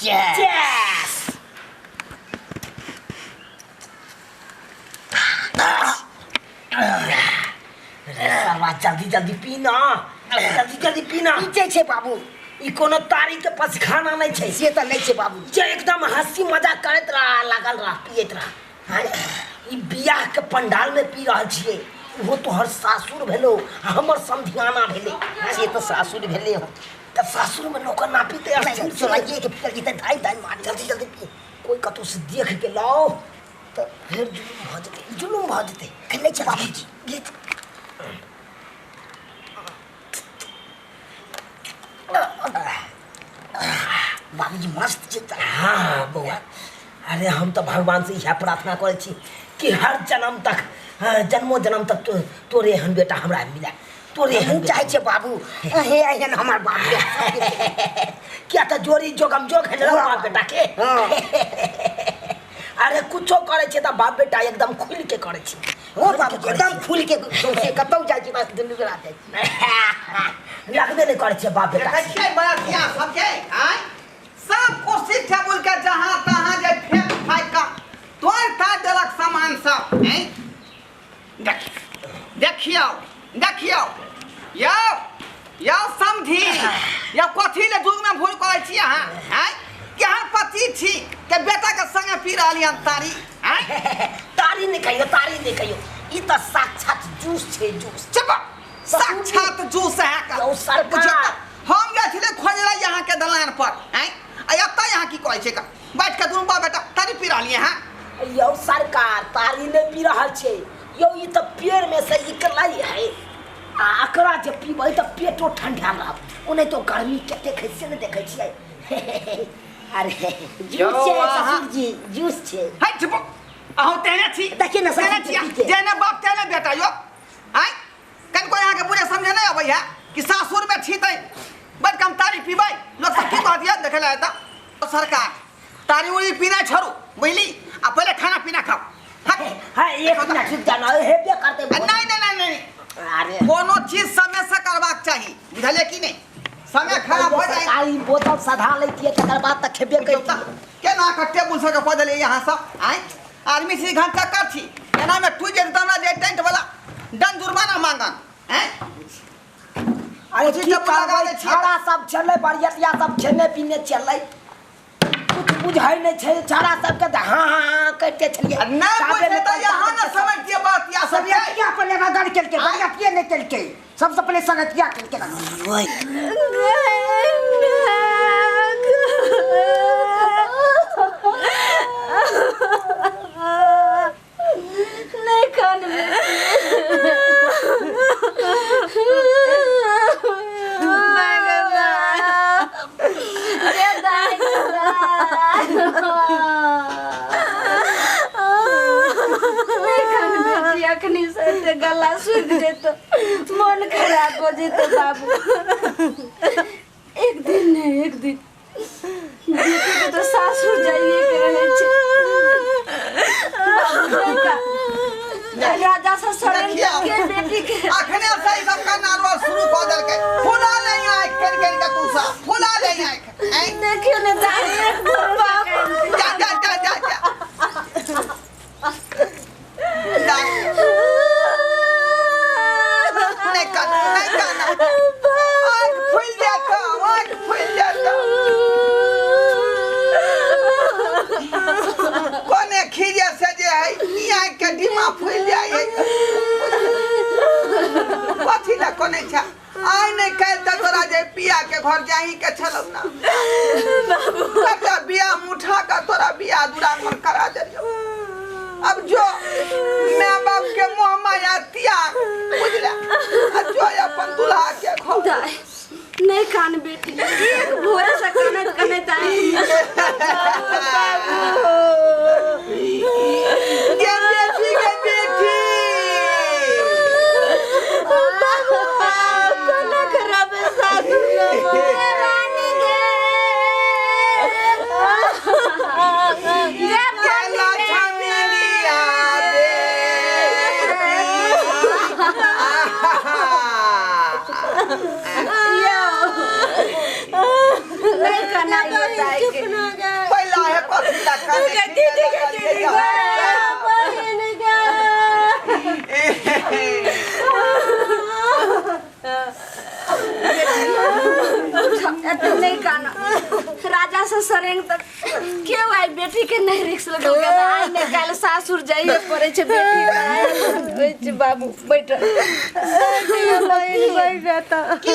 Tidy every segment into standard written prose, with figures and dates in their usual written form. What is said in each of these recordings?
Chess. रे सरवा, जल्दी जल्दी पी ना, जल्दी जल्दी पी ना। पीचै छै बाबू। ई कोनो तारी के पसखाना नहि छै। से तऽ नहि छै बाबू। जे एकदम हंसी मजाक करैत रह, लागल रह, पियैत रह। आँय, ई बियाह के पंडाल में पी रहल छियै, ओहो तोहर सासुर भेलो आ हमर समधियाना भेलै। से तऽ सासुर भेलै हँ। तऽ सासुर में लोक ना पीते? नहि, चलाइए के पियल जेतै, धाइ धाइ मार। जल्दी जल्दी पी, कोई कतौ से देख के लाओ तऽ फेर जुलुम भऽ जेतै, जुलुम भऽ जेतै। खेलै छै बाबूजी। घीच। बाबूजी, मस्त छै तऽ। हाँ बौआ, अरे हम तऽ भगवान से इएह प्रार्थना करै छी कि हर जन्म तक, हाँ, जन्मो जन्म तक तोरे एहन बेटा हमरा मिले, तोरे एहन हमहूँ बेटा। चाहै छियै बाबू, अहे एहन हमर बाबू। किया तऽ जोड़ी जोगम जोग है ने बाप बेटा के। हाँ। अरे कुछो करै छै तऽ बाप बेटा एकदम खुलि के करै छै। हो बाबू, एकदम फूल के सौंसे कतौ जाइ छी, बस दुनू गोरा जाइ छी। लगबे नहि करै छै बाप बेटा। देखै छियै बरतिया सबके, आँय, सब कुर्सी टेबुल के जहाँ तहाँ जे फेंक फाइक कऽ तोड़ि ताड़ि देलक सामान सब। आँय, देख, देखियौ देखियौ यौ, यौ समधी यौ, कथी ले जुग में भूल करै छी अहाँ? आँय, केहन पति छी के बेटा के संगे पी रहली हन तारी? आँय। तारी नहि कहियौ, तारी नहि कहियौ, ई तऽ साक्षात जूस छै, जूस। चुप, साक्षात जूस है का। यौ सरकार। बुझियौ तऽ, हम जाइ छलियै खोजलै अहाँके दलान पर, आँय, आ एतऽ अहाँ की कहै छै का बैठ के दुनू बाप बेटा तारी पी रहलियै हँ? यौ सरकार, तारी नहि पी रहल छै यौ, ई तऽ पेड़ में से निकलै है आ एकरा जे पीबै तऽ पेटो ठंडा रहत। ओनाहितो गर्मी कतेक है से नहि देखै छियै। अरे जूस छै। ससुर जी, जूस छै। है चुप, अहूँ तेहने छी। देखियौ ने, तेहने ससुर छी। जी के। जेने बाप तेहने बेटा यौ। आँय, कनिको अहाँके बुझे समझे नहि अबै है कि सासुरमे छी तै बड़ कम तारी पीबै, लोक सब की कहत यऽ देखै लए एतऽ? सरकार, तारी उरी पीना छोड़ू, बुझली? आ पहिले खाना पीना खाउ। हट। हाँ, एक मिनट रुक जाना, हेबे करतै। नहीं नहीं नहीं नहीं। अरे कोनो चीज समय से करबाक चाही, बुझलियै कि नहि? समय खराब हो जाए। सरकारी बोतल सधा लैतियै, तकर बाद तऽ खेबे करितियै। केना कऽ टेबुल सबके कऽ देलियै यहाँ सब? आँय, आदमी छी घंटा कर छी, एना में टूटि जेतै तऽ हमरा जे टेंट वाला दंड जुर्माना मांगन। आँय। अरे कुछ की टेबुल लगा करबै, दै छियै। छाड़ा सब छलै, बरियतिया सब खेने पीने चलै, कुछ बुझै नहि छै छाड़ा सबके, तऽ हाँ हाँ हाँ करिते छलियै। आ नहि ताबे बुझतै नहि तऽ यहाँ ने समझतियै बात या सब के। संगतिया पर रगड़ केलकै, संगतिये नहि केलकै। सबसँ पहिले संगतिया केलकै रगड़। ओए, नहि कानबै। अखनी से एते गला सूखि जेतो, मन खराब हो जेतो बाबू। एक दिन नहीं, एक दिन बेटी के तो सासुर जाइए के रहे छै बाबू। नहीं का राजा से सरेंडर के बेटी के अखने से ई सब का नारवा शुरू कऽ देलकै। फुला नहीं आँखि करि करि कऽ, तू सब फुला नहीं आँखि। आँय? देखियो ने दाई, एक बाबू। जा जा जा जा जा जा, नहीं काना, नहीं काना, आँख फुलि जायत, आँख फुलि जायत। कोने खीजे से जे है ई आँख के डिमा फुलि जाइ है। कथी लए कोने छै? आइ नहि काल्हि तऽ तोरा जे पिया के घर जाही के छलौ ना। कतऽ बियाह में उठा कऽ तोरा बियाह दुरागमन करा देलियौ। अब जो माय बाप के मोह माया त्याग, बुझले? आ जो अपन दुल्हा के घर। दाई, नहीं कान बेटी, एक भोरे से कानैत कानैत आई। गे बेटी, गे बेटी। कोना खराब सासुर रानी गे। कने दीदी के दीदी बहिन गे एते नहीं काना राजा से सरेंग तक केओ आई बेटी के नहीं रिक्स लगल के आइ ने काल सासुर जाइए पड़े छै बेटी के आइ होइ छै बाबू बैठ बहिन बैठ की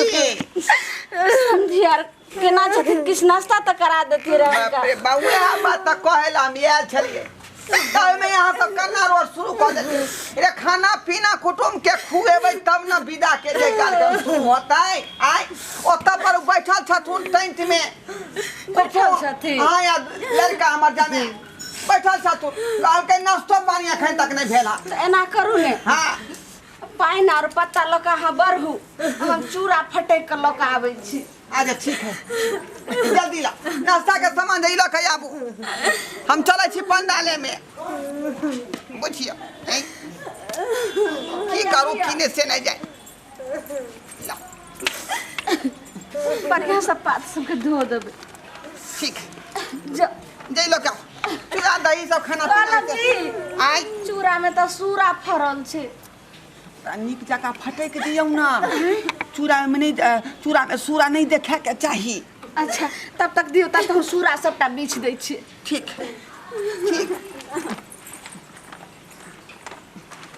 समझी यार केना छथिन किछु नाश्ता तऽ करा देती रहे बाप रे बा उएह बात तऽ कहै लए हम आयल छलियै ताहिमे अहाँ सब कन्ना रोड शुरू कऽ देलियै रे खाना पीना कुटुम्ब के खुएबै तब ने विदा के जे कार्यक्रम शुरू होतै आइ ओतऽ पर बैठल छथुन टेंट मे बैठल छथिन? हाँ या लड़का हमर जाने बैठल छथुन कहलकै नाश्तो पानी एखन तक नहि भेल हँ तऽ एना करू ने हाँ पानि आर पत्ता लऽ कऽ अहाँ बढ़ू हम चूड़ा फटकि कऽ लऽ कऽ आबै छी अच्छा ठीक है जल्दी ला नाश्ता के सामान जे लऽ के आबू हम चलै छी पंडाले में बुझियौ हैं? की करू की नहि से नहि जाय ला, बढ़िआँ से पात सबके धो देबै ठीक जा जे लऽ के आउ चूड़ा दही सब खाना पीना कहलहुँ की आइ चूड़ामे तऽ सूरा फड़ल छै तऽ नीक जकाँ फटकि दियौ ने चूड़ामे नहि चूड़ामे सूरा नहि देखैके चाही अच्छा तब तक दियौ तब तक हम सूरा सबटा बीछ दै छियै ठीक ठीक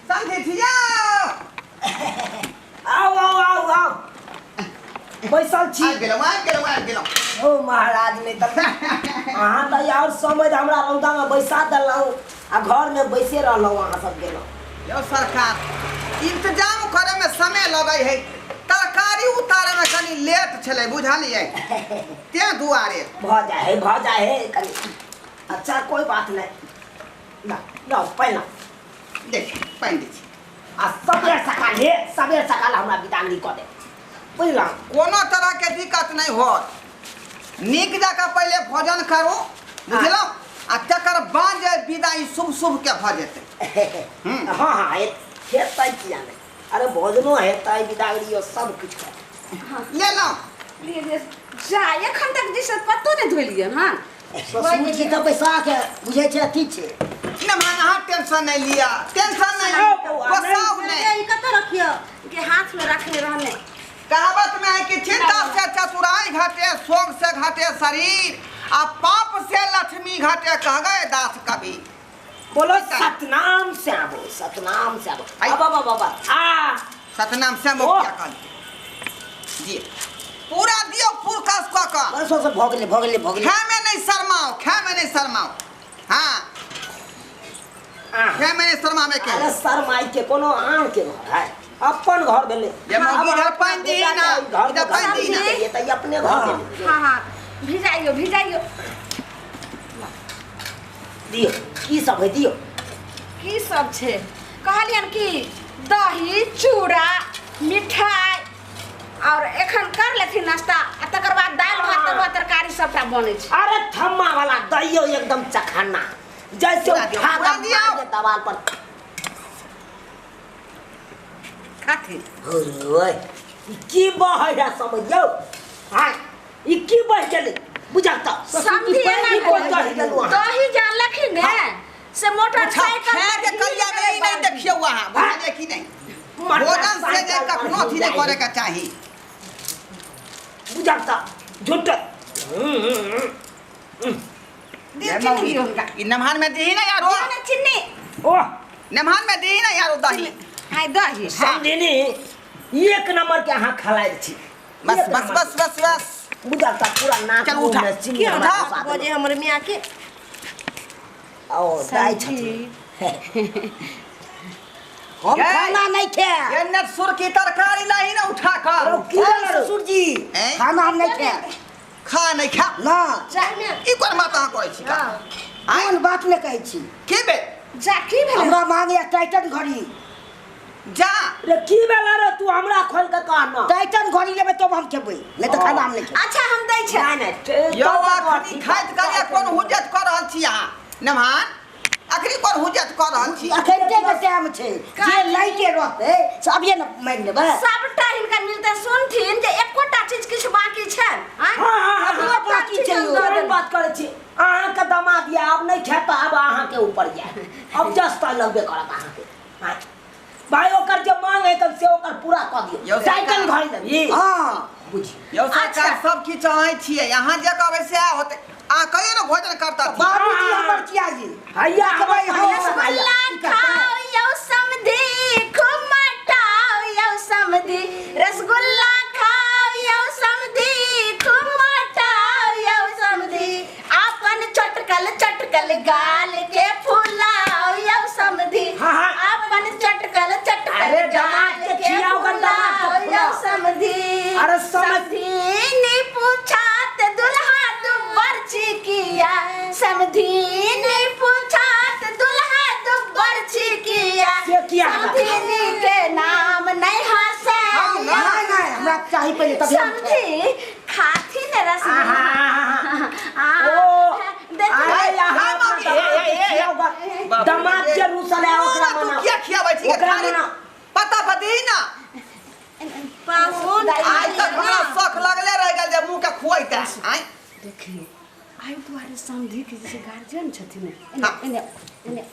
समझे छी जाओ आउ आउ आउ आउ बैसल छी आबि गेलहुँ आबि गेलहुँ आबि गेलहुँ ओ महाराज नहि तऽ अहाँ तऽ आओर समय हमरा रौदामे बैसा देलहुँ आ घरमे बैसे रहलहुँ अहाँ सब गेलहुँ यौ सरकार इंतजाम करे में समय लगै है तरकारी उतारे में कनी लेट छलै बुझलियै तें दुआरे भऽ जाइ है भऽ जाइ है कनि अच्छा कोइ बात नहि ना ना पहिला देख पानि दै छी आ सबेर सकाल हे सबेर सकाल हमरा विदागरी कऽ दे बुझलहुँ कोनो तरह के दिक्कत नहीं होत नीक जकाँ पहिले भोजन करू बुझलहुँ आ तकर बाद जे विदाई शुभ शुभ के भऽ जेतै हाँ हाँ हेतै किया नहि अरे भोजनो हेतै विदागरीयो सब किछु कर लेलहुँ लिए लिए जा एखन तक जी से पत्तो नहि धोलियै हन ससुर जी तऽ बैसा के बुझै छै अथी छै ना मान अहाँ टेंशन नहीं लिया टेंशन नहीं बसाउ नहीं ई कतऽ रखियो के हाथ में रखने रहने कहावत में है कि चिंता से चतुराई घटे शोक से घटे शरीर आ पाप से लक्ष्मी घटे कह गए दास कवि बोलो सतनाम से आबो सतनाम से आबो आई। अब अब अब आ सतनाम से ओह। मुखिया कहल जी पूरा दियो पुरकस कऽ कऽ बस बस भऽ गेलै भऽ गेलै भऽ गेलै खाय में नहीं शर्माओ खाय में नहीं शर्माओ हाँ आ खाय में नहीं शर्मावे के अरे शर्माई के कोनो आन के घर है अपन घर भेलै ये मौगी अब घर अपना पानि दीही बेटा ना, के घर इधर पानि दीही ना। ये तऽ ई अपने घर भेलै हाँ हाँ भिजाइयो भिजाइयो दियौ की सब है दियौ की सब छै कहलियन कि दही चूड़ा मिठाई और एखन कर लेथिन नाश्ता आ तकर बाद दालि भात तरुआ तरकारी सबटा बनै छै अरे थम्मा वाला दैयो एकदम चखाना जैसे पूरा दियौ, उठा पूरा के दियौ। मार दे दवाल पर खाथिन ओए ई की बहै है समझियौ हाँ ई की बह गेलै बुझल तऽ समझी एना ई कोन दही देलहुँ अहाँ? दही जानलखिन ने से मोटरसाइकिल खाय के करिया में ई नहीं देखियौ अहाँ बुझलियै कि नहीं भोजन से जे कखनो अथी नहीं करे के चाही बुझल तऽ झूठ दियौ चिन्नी दियौ हुनका ई नमहान में दीही ना यारो दियौ ने चिन्नी ओह नमहान में दीही ना यारो दही आइ दही समझिनी एक नंबर के अहाँ खलाइ छी बस एक बस नंबर बस बस बस के। बुझल तऽ पूरा नाक चल मुँह उठा। में चिन्नी की हमरा उठा? घुसा देलक। बजे हमर मियाँ के ओ दाइ छथिन हम गए। खाना नहीं खाए ये नेट सुर की तरकारी लाही ना उठा कर की ससुर जी हैं? खाना हम नहीं खाए खा नहीं खा ना जा ने ई कोन बात अहाँ करै छी का आँय? कोन बात नहीं कहै छी की बे जा की भेलै हमरा मांगे टाइटन घड़ी जा रे की भेलै रे तू हमरा खोल के कह ना टाइटन घड़ी लेबै तब हम खेबै नहीं तऽ खाना हम नहीं खेबै अच्छा हम दै छै नहि नहि यौ अखनी खाइत करिया कोन हुज्जत कऽ रहल छी अहाँ नमहान अखनी कोन हुज्जत कऽ रहल छी अखन के टाइम छै जे लैके रहतै से अभिये ने मानि लेबै सबटा हिनका मिलते सुनथिन जे एकोटा चीज किछु बाकी छै आँय? हाँ, हाँ, हाँ, सबटा बाकी चीज छै हम यौ। दऽ केहन देबै। बात करै छी अहाँके दमाद दिया अब नहीं खेता अब अहाँ के ऊपर जाए अब जस्ता लगबे करत अहाँ के भाई ओकर जे मांग है तब से ओकर पूरा क दियो साइकिल घर देबी हां बुझी यौ सरकार सब किछु चाहै छियै यहाँ जे कहबै सएह होतै आ कहियो ने भोजन करता बाबूजी हमर किया जी हैया रसगुल्ला खाओ यौ समधी खूब मटाओ यौ समधी रसगुल्ला खाओ यौ समधी खूब मटाओ यौ समधी आपन चटकल चटकल गाल के फुलाओ यौ समधी आपन चटकल चटकल गाल के फुलाओ यौ समधी। अरे समधी ने पूछा ते दुल्हा दुबर छिकिया समधी ने पूछा ते दुल्हा दुबर छिकिया समधी के नाम नहीं हंसे नहीं नहीं हमरा चाही पहिले तब समधी खाथी ने रसगुल्ला ओ अरे यहाँ दमाद जे रुसल है ओकरा मना तू किया खियाबै छी ओकरा पता बदही ना पाहुन आइ तक हमरा शौक लगले रह गेल जे मुंह के खुआइता आइ देखियो आइ दुआरे समधी के जे गार्जियन छथिन एने एने एने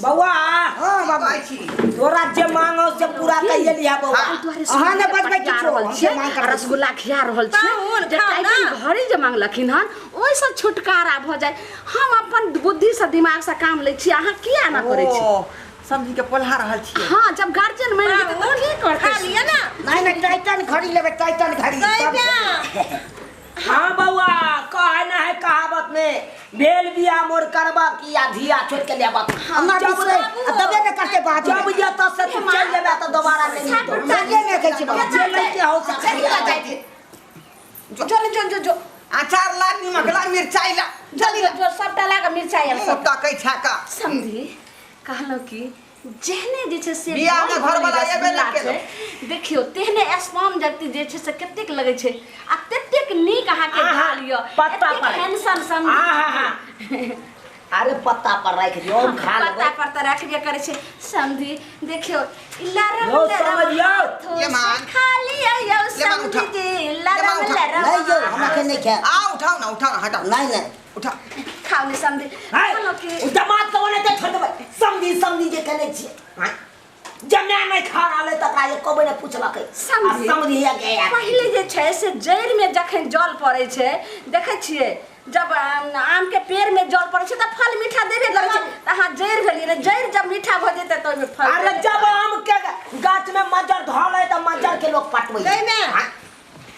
बौआ हां बाबू छी तोरा जे मांगो से पूरा कइए लिया बौआ अहाँ ने बजबै किछो हम रसगुल्ला खिया रहल छी जे टाइटन घड़ी जे मांगलखिन हन ओइ से छुटकारा भ जाय हम अपन बुद्धि से दिमाग से काम लै छी अहाँ किया ना करै छी समझी के पोल्हा रहल छी हां जब गार्जियन मान जेतै त की करतै खा लिया ना नहीं नहीं टाइटन घड़ी लेबै टाइटन घड़ी हां बौआ कहे ना है कहावत में भेल बिया मोर करबा की या धिया छोड़ के लेबा हमरा बिसरै तबे ने करते बात जब ये त से तू चल जेबे त दोबारा नहीं मिलतो चलिए ने कहै छी बाबू जे लइके हो से जो जो जो जो अचार ला निमक ला मिरचाई ला जल्दी जो सबटा ला के मिरचाई आर सब तकै छा का समधी कहलो कि जेहने जे छै से बियाह में घर वाला एबे ने केलो देखियो तेहने स्पम जगती जे छै से कतेक लगै छै आ ततेक नीक अहाँ के गाल यो पत्ता पर हैंडसम समधी अरे पत्ता पर राख दियो हम खा लेबै पत्ता पर त राख दिया करे छै समधी देखियो लरम यो समझियो ये मान खा लियो यो समधी जी लरम लरम नहीं यो हमरा के नहीं खा आ उठाओ ना उठाओ ना हटाओ नहीं नहीं उठा खाओ ने समधी कहलो कि दमाद के ओने ते छोड़ देबै समधी समधी जे कहने छी जम्या नहीं खा रहले तकरा एको बेर पुछलकै समधी समधी या गया पहिले जे छै से जड़ि में जखन जल पड़ै छै देखै छियै जब आम के पेड़ में जल पड़ै छै त फल मीठा देबे करै छै त अहाँ जड़ि भेलियै ने जड़ि जब मीठा भ जेतै त ओहिमे फल अरे जब आम के गाछ में मजर धल है त मजर के लोग पटबै नहीं ना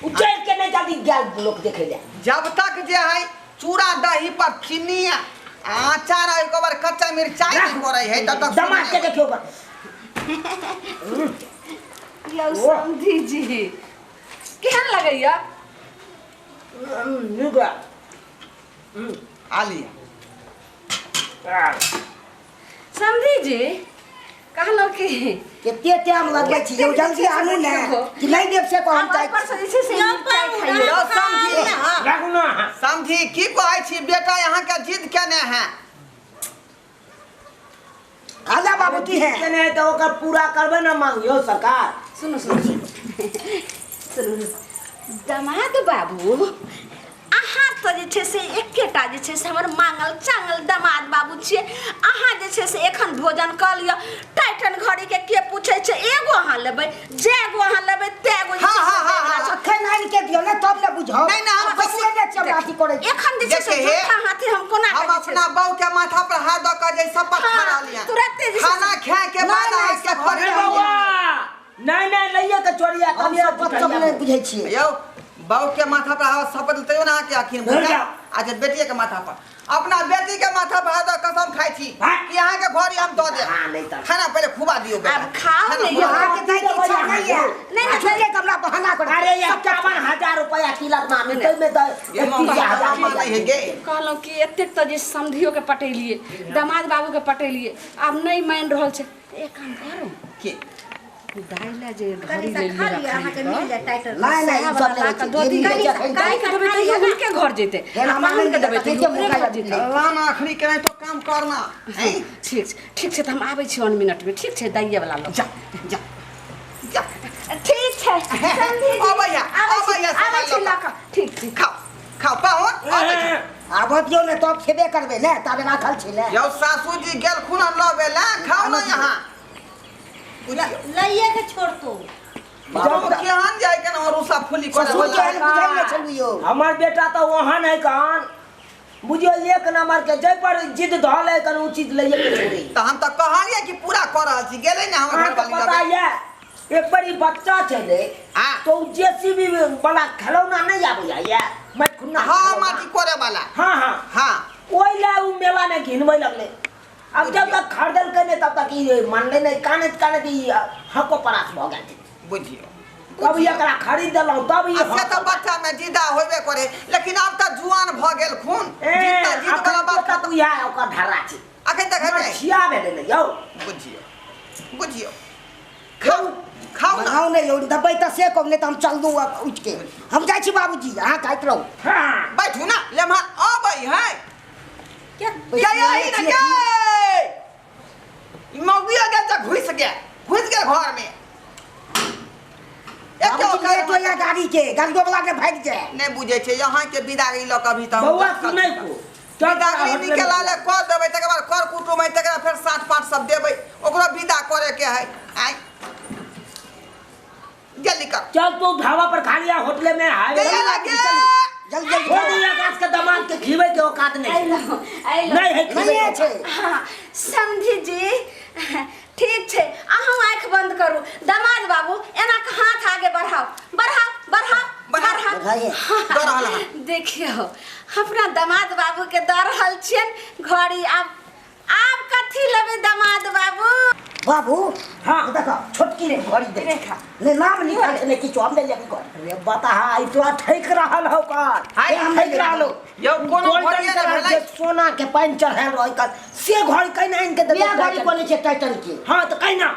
उ जड़ि के नहीं जल्दी गेल लोग देखै ले जब तक जे है चूड़ा दही पर चीनी अचार एक बार कच्चा मिरचाई नहीं पड़ै है तब तक दमाद के देखियो यौ समधी जी केहन लगैया नीक आ लिया समधी जी कहलो कि कते टाइम लगबै छी यौ जल्दी आनू ने कि नहीं देब से को हम हम पर से जे छै से मिरचाई खाइयो यौ समधी राखू ना समधी की कहै छी बेटा यहाँ के जिद केने है आजा बाबू की है केने है त ओकर पूरा करबै ना मांगियो सरकार सुनो सुनो सुनो दमाद बाबू अहाँ तऽ जे छै से एकेटा जे छै से हमर मांगल चांगल दमाद बाबू छियै अहाँ जे छै से एखन भोजन कऽ लिअ टाइटन घड़ी के के पूछै छै एगो अहाँ लेबै जेगो अहाँ लेबै तेगो जे छै से देबला छै। अखन आनि के दियौ ने तब ने बुझब नहीं, नहीं, हम पैसे ने चौरासी करै छी एखन जे छै से देखे हे, झूठा हाथी हम कोना हम के जे छै अपना बहू के माथा पर हाथ दऽ के जे शपथ खा हाँ, रहलियै तुरते जे छै से- खाना खाए के बाद नहीं, अहाँ के नहीं, घर अरे बौआ नहीं नहीं लइए के चोरिया हम कलिया शपथ सब नहीं बुझै छियै यौ बहू के माथा पर हाथ शपथ तैयो ना अहाँ के अखिन धर जाओ। अच्छा बेटिए के माथा पर अपना बेटी के माथा पर हाथ दऽ कसम खाइ छी हाँ। कि अहाँ के घर हम दऽ देब हाँ, नहीं तऽ। खाना पहिले खुआ दियौ बेटा आब खाओ खाना ने खुआ यौ। अहाँ के दै के इच्छा नहीं है नहीं, नहीं, झूठे के हमरा बहाना करै अरे 51,000 रुपया तिलक मामी तै में तऽ ये मौका 31,000 मामा नहीं है गे कहलहुँ कि एतेक तऽ जे समधियोके पटेलियै दमाद बाबूके पटेलियै आब नहि मानि रहल छै एक काम करू के दाइ लए जे घड़ी कनी सा खा लिअ अहाँके मिल जायत टाइटल नहीं नहीं ई सब ला नहीं कऽ दऽ दियै। छै गाय के देबै तैयो हुनके घर जेतै फेर आ हमरा पाहुनके नहि देबै देबै, तैयो ओकरे मौका घर जेतै लाना अखनी केना तो काम करना हैं ठीक छै ठीक छै तऽ हम आबै छी 1 मिनटमे ठीक छै दाइए वाला लग जा जा जा ठीक छै समधी जी, अबैया, आबै छी, अबैया, आबै छी सामान लऽ कऽ ठीक ठीक खाओ खाओ पाहुन अबै छी। आबऽ दियौ ने तब खेबे करबै ने, ताबे राखल छै ने। यौ सासू जी गेलखुन हन लबे ला, खाउ ने यहाँ। बुझियौ लइए के छोड़तो। बाबू केहन जाय के न रूसा फूली करे ससुर वाला। केहन बुझै नहि छलु यौ। हमर बेटा तऽ ओहन है कहान बुझियौ एक नंबर के जै पर जिद धऽ लै कन उ चीज लइए के छोड़े। तऽ हम तऽ कहलियै कि पूरा कऽ रहल छी, गेलै ने हमर अहाँके घरवाली पता लबे। ये एक बार ई बच्चा छलै हाँ। तो उ जेसीबी वाला खेलौना नहीं आबैया ये मटखुन्ना हाँ खेलौना। माटी कोरे वाला। हाँ हाँ हाँ ओहि ला उ मेला में घिनबै लगलै। अब जब तक खरीदलकै नहीं तब तक ई मानलै नहीं, कानैत कानैत ई हको परास भऽ गेल। बुझियौ तब एकरा खरीद देलहुँ तब ई आ से तऽ बच्चा में जिदा होबे करे, लेकिन आब तऽ जुआन भऽ गेल खून। ए, जिद्दा जिद वाला अखन बात तक इएह ओकर धर्रा छै। अखन तक हेतै। छिया भेलै ने यौ। बुझियौ बुझियौ खाउ खाउ ने। बनाउ ने यौ, देबै तऽ से कहू, नहि तऽ हम चललहुँ आब उठि के। हम जाइ छी बाबूजी, अहाँ खाइत रहू। हाँ। बैठू ना, लेमहर अबै है। क्या? के यही ने के? ई मौगिया गेल तऽ घुसि गेल, घुसि गेल घर में। एक बाबूजी लेट होइया गाड़ी के, गाड़ियो वाला के भागि जाय। नहि बुझै छै यहाँ के विदागरी लऽ कऽ अभी तऽ हम बौआ सुनै को विदागरी निकला ले कऽ देबै, तकर बाद कर कुटुम है, तकर बाद फेर साँठ पाँठ सब देबै, ओकरो विदा करे के है। आइ जल्दी कर। चल तू ढाबा पर खा लिया, होटले में हाईवे गया लगे। जल्दी जल्दी छोड़ दिया गाछ के दमाद के खिबै के औकात नहीं। आइलो आइलो। नहीं है खिबै नहीं के छै। हाँ समझी जी ठीक छै, अहूँ आँखि बंद करू। दामाद बाबू एना के हाथ आगे बढ़ाओ बढ़ाओ बढ़ाओ बढ़ाओ। बढ़ाइए। दऽ रहल हन। देखियौ अपना दामाद बाबू के दऽ रहल छियनि घड़ी। आब आब कथी लेबै दामाद बाबू? बाबू हाँ। देखो छोटकी रे घड़ी दे रेखा। ने नाम लिखल छै ने किछु, हम नहि लेबै घड़ी। रे बता ई तोरा ठकि रहल हौ कर। हाय, हम ठकि रहल हौ। यौ कोनो गोल्डन घड़िए नहि कलर भेलै। के सोना के पानि चढ़ायल रहै कर, से घड़ी कैना आनि के देलकै? बिया घड़ी कोने छै टाइटन के। हाँ तऽ कैना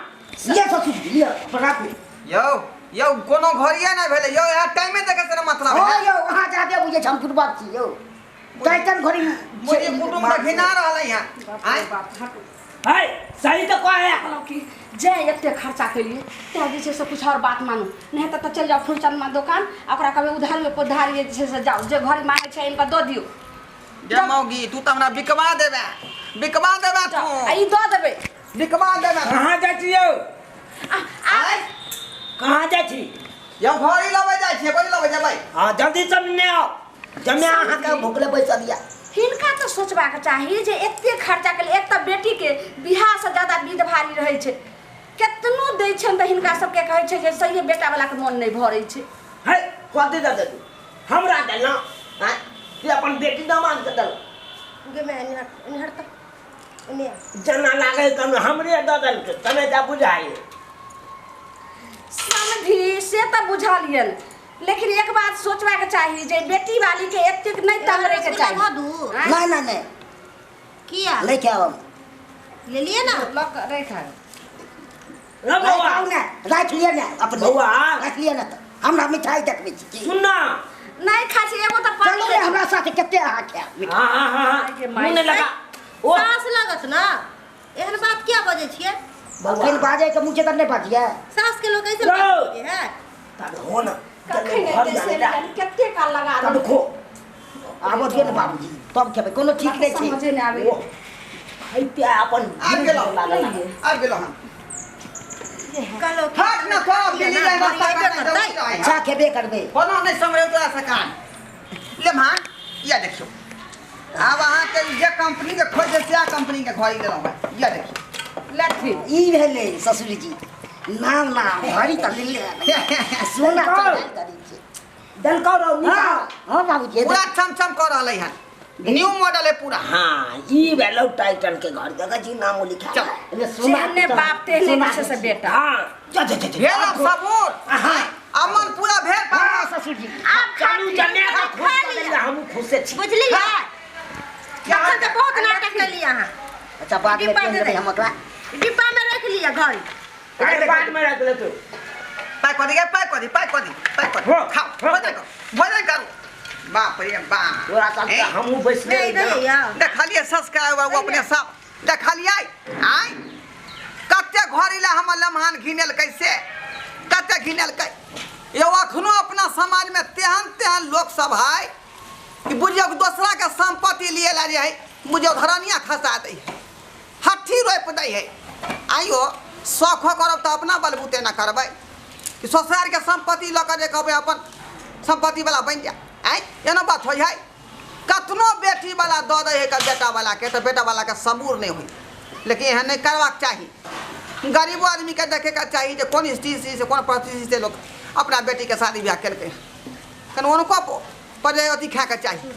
लिअ ससुर जी, लिअ अपन राखू। यौ यौ कोनो घड़िए नहि भेलै यौ, यहाँ टाइमे देखै से ने मतलब हाँ है। यौ अहाँ जादे बुझै छी, हम बुढ़बा छी यौ। टाइटन घड़ी मुझे कुटुम्ब तऽ घिना रहल है यहाँ। आँय? है सही तऽ कहै। कहलहुँ कि जे एते खर्चा केलिए तैं जे छै से कुछ और बात मानू, नहीं तऽ चलि जाउ फूलचंदमा दोकान, आ ओकरा कहबै उधार में पधार जे छै से जाउ, जे घड़ी मांगै छै इनका दऽ दियौ। जे मौगी तू तऽ हमरा बिकवा देबे, बिकवा देबे तू। आ ई दऽ देबै। बिकवा देबे। कहाँ जाइ छी यौ? आँय? कहाँ जाइ छी? यौ घड़ी लबै जाइ छियै, घड़ी लबै जेबै। हाँ जल्दी से ने आउ, जमे अहाँके भुखले बैसल यऽ। हिनका तऽ सोचबाक चाही जे एते खर्चा के एक तऽ बेटी के बियाह से ज्यादा विध भारी रहै छै, केतनो दै छनि तऽ हिनका सबके कहै छै जे सहिए बेटा वाला के मोन नहि भरै छै। है कथी दऽ देलू हमरा देलहुँ? आँय से अपन बेटी दामाद के देलहुँ। गे मैं इन्हर तऽ एने जेना लागै तहन हमरे दऽ देलकै, तने जा बुझाइ। समझी से तऽ बुझलियनि, लेकिन एक बात सोचबाक चाही जे बेटी वाली के एतेक नहि तंग रहैके चाही। धऽ दू। नहीं नहीं नहीं किया ले के आब। ले लिए ना। लऽ रेखा र बौआ राख ने, राख लिअ ने अपने। बौआ। राख लिअ ने तऽ हमरा मिठाई देखबै छी की? सुन ना। नहीं खाइ छी एगो तऽ पानि चलू ने हमरा साथे, कते अहाँ खायब मिठाई? हाँ हाँ हाँ हाँ मुँह नहि लगा। ओ सास लागत ना, एहन बात किया बजै छियै? अखन बाजै के मुँह छै तऽ नहि बाजियै। सास के लोग ऐसे यौ। बात बजै है। तब हो ना कखन घर एतै से जाने दा। जानी कते काल लगा तब देबै। खो आबऽ दियौ ने बाबूजी, तब खेबै, कोनो ठीक नहि छै। समझे नहि आबै। ओ खाइते अपन आबि गेलहुँ। लागल। आबि गेलहुँ हम। कहलहुँ कि हट ना तोरा बिल्ली जाय रास्ता घड़ी काटने एबे करतै। जरूरी रहै। अच्छा खेबे करबै। कोनो नहि समझ तोरा से कान। ले भान या देखियौ आब अहाँके जे कंपनी के खोजै सएह कंपनी के घड़ी देलहुँ हेँ। या देखियौ लथिन ई भेलै ससुर जी नाम नाम घड़ी तऽ लेले सोना चढ़ायल करै छै। देलकौ रौ नीक। हाँ हाँ बाबूजी पूरा चमचम कऽ रहलै हन, न्यू मॉडल है पूरा। हाँ ई भेलौ टाइटन के घर, देखै छी नामो लिखा। चल। एहिमे सोना जेहने बाप तेहने जे छै से बेटा। हाँ जा जा जा भेल आब सबूर। हाँ। अमन पूरा भेल। हाँ ससुर जी आब चलू जमे के खा खुश कऽ लिअ। देलियै, हमहूँ खुशे छी। बुझलियै तखन तऽ बहुत नाटक केलियै अहाँ। अच्छा बाद में डिब्बा पेन दे देबै दे। हम ओकरा। डिब्बा में रख लिअ घड़ी। अरे बाद में रख ले तू। पैक कऽ दी, पैक कऽ दी, पैक कऽ दी, पैक कऽ दी। हाँ, खाओ, हाँ। भोजन करू, भोजन करू। बाप रे बाप। तोरा चलते हमहूँ बैसले नहीं रही। नहीं यार। देखलियै सब्सक्राइबर ओ अपने सब देखलियै। आँय कते घड़ी ला हमर लम्हान घिनेलकै से, कते घिनेलकै यौ। अखनो अपना समाज में तेहन तेहन लोक सब है कि बुझियौ कि दोसरा के संपत्ति लिए ला जे है बुझियौ धरनिया खसा दै है हट्ठी रोपि दै है आइयो शौखो करब तऽ अपना बलबूते न करबै कि ससुरारिके सम्पत्ति लऽ कऽ जे कहबै अपन सम्पत्तिवला बनि जाय आँय एना बात होइ है कतनो बेटीवला दऽ दै है बेटावलाके तऽ बेटावलाके सबूर नहि होइ लेकिन एहन नहि करबाक चाही गरीबो आदमीके देखैके चाही जे कोन स्थिति से कोन परिस्थिति से लोक अपना बेटीके शादी बियाह केलकै कनि हुनको पर अथी खायके चाही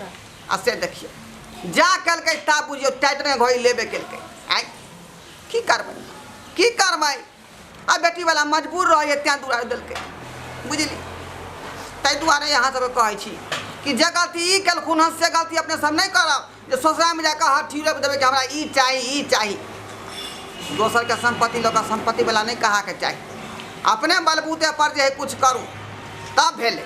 आ से देखियौ जा केलकै ता बुझियौ टाइट नहि घड़ी लेबे केलकै आँय की करबै की करबै आ बेटीवला मजबूर रहैए तेँ दुआरे देलकै बुझली ताहि दुआरे अहाँ सबके कहै छी कि जे गलती ई केलखुन हँ से गलती अपने सब नहि करब जे ससुरामे जाकऽ हट्ठी रोपि देबै कि हमरा ई चाही ई चाही दोसरके सम्पत्ति लऽ कऽ सम्पत्तिवला नहि कहाके चाही अपने बलबूते पर जे है कुछ करू तब भेलै।